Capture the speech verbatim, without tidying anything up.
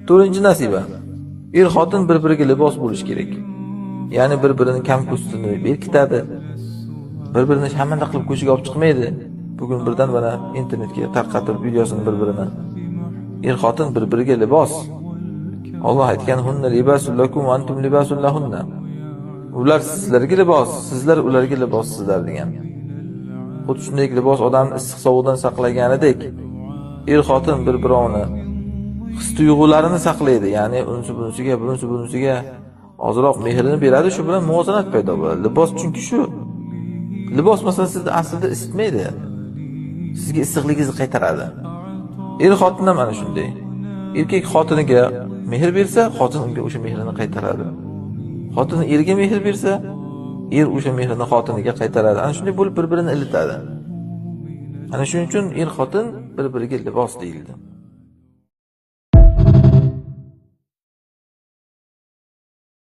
To'rtinchi nasiba. Er-xotin bir-biriga libos bo'lishi kerak. Ya'ni bir-birini kam ko'rsatuvini berkitadi. Bir-birini shamanda qilib ko'chaga olib chiqmaydi. Bugun birdan mana internetga tarqatib videosini bir-birini. Er-xotin bir-biriga libos. Alloh aytgan: "Hunna libasul lakum va antum libasul lahunna." Ular sizlarga libos, sizlar ularga libossizlar, degan. Xuddi shunday libos odamni issiq sovuqdan saqlaganidek, er-xotin bir-birovini his-tuyg'ularini saqlaydi, ya'ni unsi-bunsiga, bunsi-bunsiga ozroq mehrini beradi, shu bilan muvozanat paydo bo'ladi. Libos chunki shu. Libos, masalan, sizni aslida isitmaydi. Sizga issiqligingizni qaytaradi. Er-xotin ham ana shunday. Erkak xotiniga mehr bersa, xotin unga o'sha mehrini qaytaradi. Xotin erga mehr bersa, er o'sha mehrini xotiniga qaytaradi. Ana shunday bo'lib bir-birini ilitadi. Ana shuning uchun er-xotin bir-biriga libos deyildi.